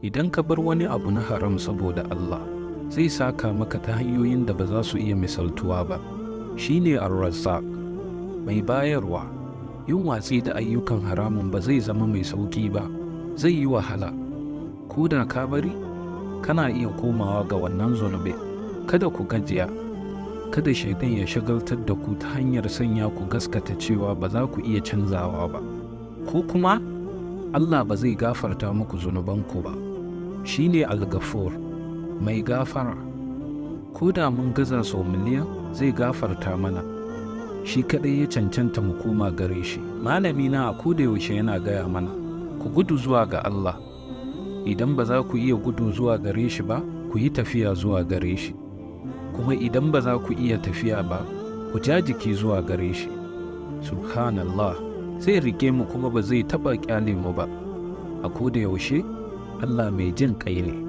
Idan ka bar wani abu na haram saboda Allah, zai saka maka ta hanyoyin da ba za su iya misaltuwa ba. Shi ne Ar-Razzaq, mai bayarwa. Yin watsi da ayyukan haramun ba zai zama mai sauƙi ba, zai yi wahala. Ko da ka bari, kana iya komawa ga wannan zunubi. Kada ku gajiya. Kada Shaiɗan ya shagaltar da ku ta hanyar sanya ku gaskata cewa ba za ku iya canzawa ba, ko kuma Allah ba zai gafarta muku zunubanku ba. Shi ne Al-Ghafur, mai gafara. Ko da mun gaza sau miliyan, zai gafarta mana. Shi kaɗai ya cancanta mu koma gare shi. Malamina a koda yaushe yana gaya mana, "Ku gudu zuwa ga Allah. Idan ba za ku iya gudu zuwa gare shi ba, ku yi tafiya zuwa gare shi. Kuma idan ba za ku iya tafiya ba, ku ja jiki zuwa gare shi." Subhanallah, zai rike mu kuma ba zai taɓa ƙyale mu ba. A koda yaushe, Allah mai jin ƙai ne.